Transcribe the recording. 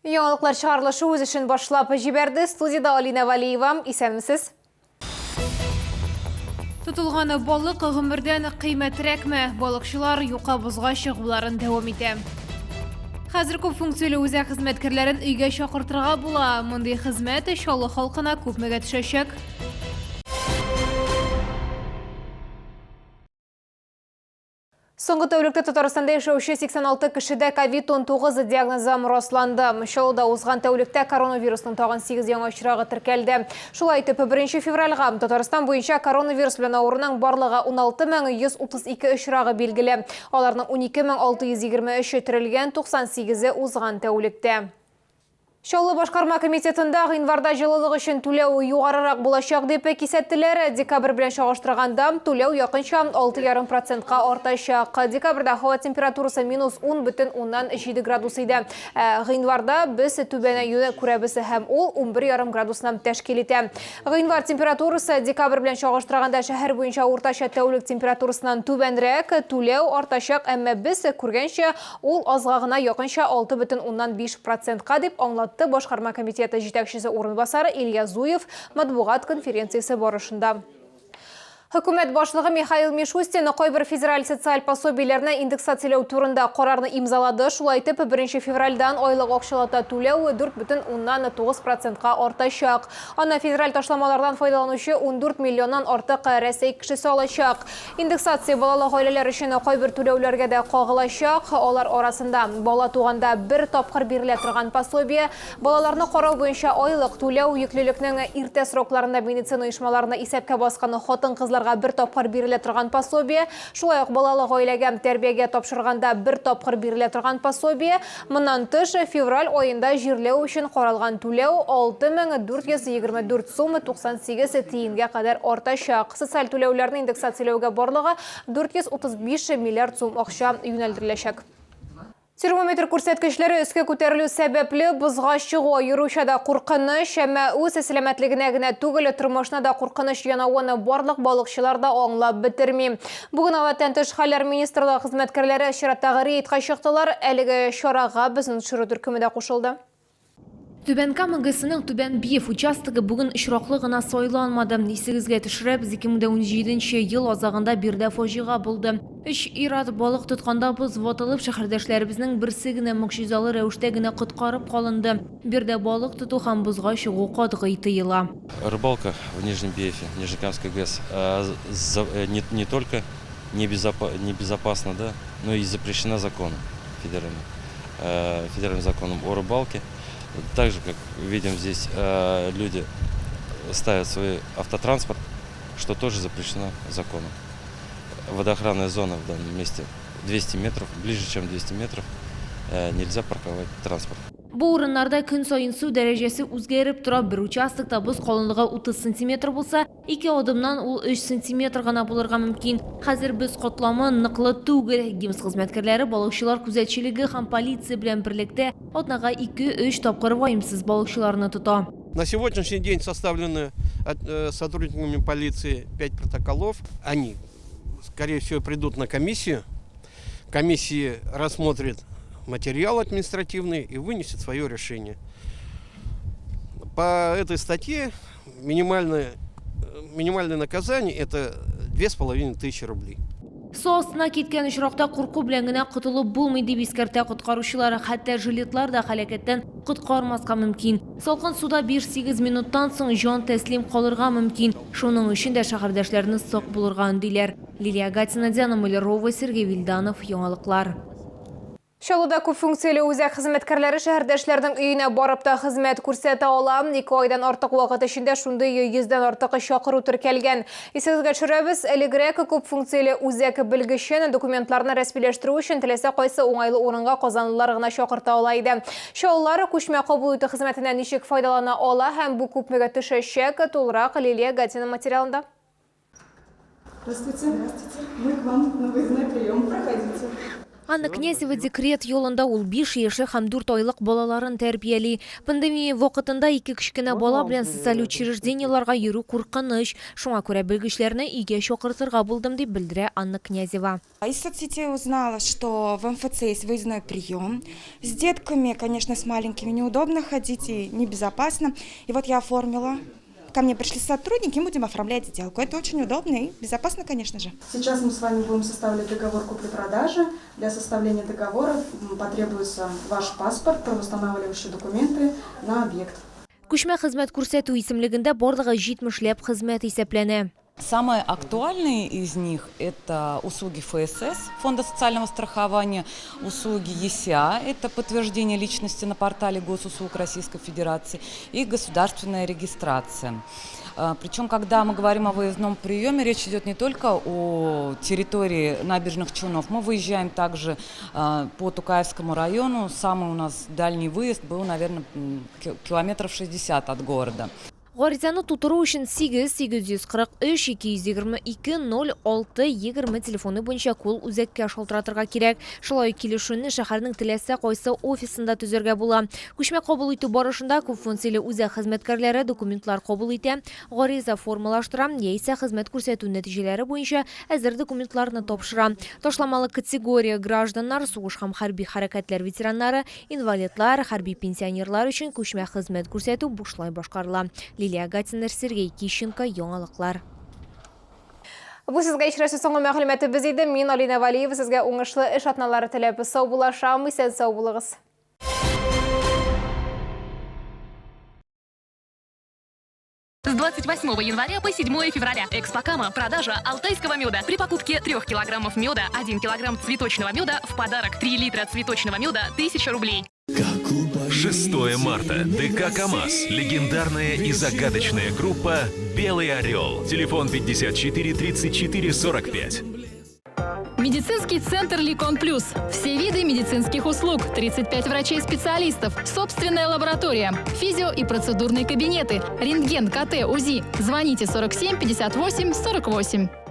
Яңалыклар чыгарылышы үз эшен башлап җибәрде. Студиядә Алинә Вәлиева. Исәнмесез. Тотылган балык гомердән кыйммәтрәкме? Балыкчылар юка бозга чыгуларын дәвам итә. Хәзер күп функцияле үзәк хезмәткәрләрен өйгә чакыртырга була. Мондый хезмәт Чаллы халкына күпмегә төшәчәк? Соңгы тәүлектә Татарстанда яшәүче 86 кешедә ковид-19 диагнозы расланды. Чаллыда узган тәүлектә коронавирусның тагын 8 яңа очрагы теркәлде. Шулай итеп, 1 февральгә Татарстан буенча коронавирус белән авыруның барлыгы 16132 очрагы билгеле. Аларның 12623-е терелгән, 98-е узган тәүлектә. Чаллы башкарма комитетында гыйнварда җылылык өчен түләү югарырак булачак дип кисәттеләр. Декабрь белән чагыштырганда, түләү якынча 6,5 процентка артачак. Декабрьдә һава температурасы минус 10,7 градус иде. Ә гыйнварда без түбәнәюне күрәбез һәм ул 11,5 градусны тәшкил итә. Гыйнвар температурасы декабрь белән чагыштырганда шәһәр буенча уртача тәүлек температурасыннан түбәнрәк, түләү артачак, әмма без күргәнчә, ул азга гына, якынча 6,5 процентка, дип аңлатты башкарма комитеты җитәкчесе урынбасары Илья Зуев матбугат конференциясе барышында. Хөкүмәт башлыгы Михаил Мишустин кайбер федераль социаль пособиеләрне индексацияләү турында карарны имзалады. Шулай итеп, 1 февральдән айлык акчалата түләү 4,9 процентка артачак. Аны федераль ташламалардан файдаланучы 14 миллионнан артык Рәсәй кешесе алачак. Индексация балалы гаиләләр өчен кайбер түләүләргә дә кагылачак. Алар арасында, бала туганда бер тапкыр бирелә торган пособие, Балаларны карау буенча айлык түләү, йөклелекнең иртә срокларында медицина оешмаларына исәпкә баскан хатын-кызларга бер тапкыр бирелә торган пособие, шулай ук балалы гаиләгә тәрбиягә тапшырганда бер тапкыр бирелә торган пособие. Моннан тыш, февраль аенда җирләү өчен каралган түләү 6424 сум 98 тиенгә кадәр артачак. Социаль түләүләрне индексацияләүгә барлыгы 435 миллиард сум акча юнәлдереләчәк. Термометр күрсәткечләре өскә күтәрелү сәбәпле, бозга чыгу аеруча да куркыныч, әмма үз сәламәтлегенә генә түгел, тормышына да куркыныч янавын барлык балыкчылар да аңлап бетерми. Бүген Гадәттән тыш хәлләр министрлыгы хезмәткәрләре чираттагы рейдка чыктылар. Әлеге чарага безнең төшерү төркеме дә кушылды. Түбән Кама ГЭСының Түбән Биев участогы бүген очраклы гына сайланмады. Исегезгә төшерәбез, 2017 нче ел азагында биредә фаҗига булды. Өч ир-ат балык тотканда боз ватылып, шәһәрдәшләребезнең берсе генә могҗизалы рәвештә генә коткарып калынды. Биредә балык тоту һәм бозга чыгу катгый тыела. Рыбалка в Нижнем Биефе, Нижнекамской ГЭС, не только небезопасна, да, но и запрещена законом федеральным. Федеральным законом о рыбалке. Также, как видим, здесь люди ставят свой автотранспорт, что тоже запрещено законом. Водоохранная зона в данном месте 200 метров, ближе, чем 200 метров, нельзя парковать транспорт. Бу урыннарда көн саен су дәрәҗәсе үзгәреп тора, бер участокта боз калынлыгы 30 сантиметр булса, Ике адымнан ул өч сантиметр гына булырга мөмкин. Хәзер боз катламы ныклы түгел. ГИМС хезмәткәрләре балыкчылар күзәтчелеге һәм полиция белән берлектә атнага ике-өч тапкыр ваемсыз балыкчыларны тота. На сегодняшний день составлены сотрудниками полиции 5 протоколов. Они, скорее всего, придут на комиссию. Комиссия рассмотрит материал административный и вынесет свое решение. По этой статье минимальное, минимальное наказание это 2500 рублей. Су астына киткән очракта курку белән генә котылып булмый, дип искәртә коткаручылар. Хәтта жилетлар да һәлакәттән коткармаска мөмкин. Салкын суда биш-сигез минуттан соң җан тәслим калырга мөмкин. Шуның өчен дә шәһәрдәшләрне сак булырга өндиләр. Лилия Гатина, Диана Малярова, Сергей Вильданов, Яңалыклар. Чаллыда күпфункцияле үзәк хезмәткәрләре шәһәрдәшләрнең өенә барып та хезмәт күрсәтә ала. Ике айдан артык вакыт эчендә шундый йөздән артык чакыру теркәлгән. Исегезгә төшерәбез, элегрәк күпфункцияле үзәк белгечен документларны рәсмиләштерү өчен теләсә кайсы уңайлы урынга казанлылар гына чакырта ала иде. Чаллылар күчмә кабул итү хезмәтеннән ничек файдалана ала һәм бу күпмегә төшәчәк, тулырак Лилия Гатина материалында. Здравствуйте. Здравствуйте. Мы к вам на выездной прием. Проходите. Анна Князева декрет ялында, ул 5 яшьлек һәм 4 айлык балаларын тәрбияли. Пандемия вакытында ике кечкенә бала белән социаль учреждениеларга йөрү куркыныч. Шуңа күрә белгечләрне өйгә чакыртырга булдым, дип белдерә Анна Князева. Из соцсетей узнала, что в МФЦ есть выездной прием. С детками, конечно, с маленькими неудобно ходить и небезопасно. И вот я оформила. Ко мне пришли сотрудники, мы будем оформлять сделку. Это очень удобно и безопасно, конечно же. Сейчас мы с вами будем составлять договор купли-продажи. Для составления договора потребуется ваш паспорт, правоустанавливающие документы на объект. Күчмә хезмәт күрсәтү исемлегендә барлыгы 70 ләп хезмәт исәпләнә. Самые актуальные из них – это услуги ФСС, Фонда социального страхования, услуги ЕСИА, это подтверждение личности на портале госуслуг Российской Федерации, и государственная регистрация. Причем, когда мы говорим о выездном приеме, речь идет не только о территории Набережных Челнов. Мы выезжаем также по Тукаевскому району. Самый у нас дальний выезд был, наверное, километров 60 от города. Гаризаны тутыру өчен 8 843 222 06 20 телефоны буенча колл-үзәккә шалтыратырга кирәк. Шулай ук килешүне шәһәрнең теләсә кайсы офисында төзергә була. Күчмә кабул итү барышында күпфункцияле үзәк хезмәткәрләре документлар кабул итә, гариза формалаштыра яисә хезмәт күрсәтү нәтиҗәләре буенча әзер документларны тапшыра. Ташламалы категория гражданнар, сугыш һәм хәрби хәрәкәтләр ветераннары, инвалидлар, хәрби пенсионерлар өчен күчмә хезмәт күрсәтү бушлай башкарыла. Лилия Гатина, Сергей Кищенко, Яңалыклар. Бу сезгә ишрәсе соңгы мәгълүматыбыз иде. Мин Алина Валиева сезгә уңышлы эш атналары теләп саубуллашам. Исән сау булыгыз. С 28 января по 7 февраля. Экспокама. Продажа алтайского меда. При покупке 3 килограммов меда, 1 килограмм цветочного меда в подарок. 3 литра цветочного меда 1000 рублей. 6 марта. ДК «КамАЗ». Легендарная и загадочная группа «Белый орел». Телефон 54 34 45. Медицинский центр «Ликон Плюс». Все виды медицинских услуг, 35 врачей-специалистов, собственная лаборатория, физио- и процедурные кабинеты, рентген, КТ, УЗИ. Звоните 47 58 48.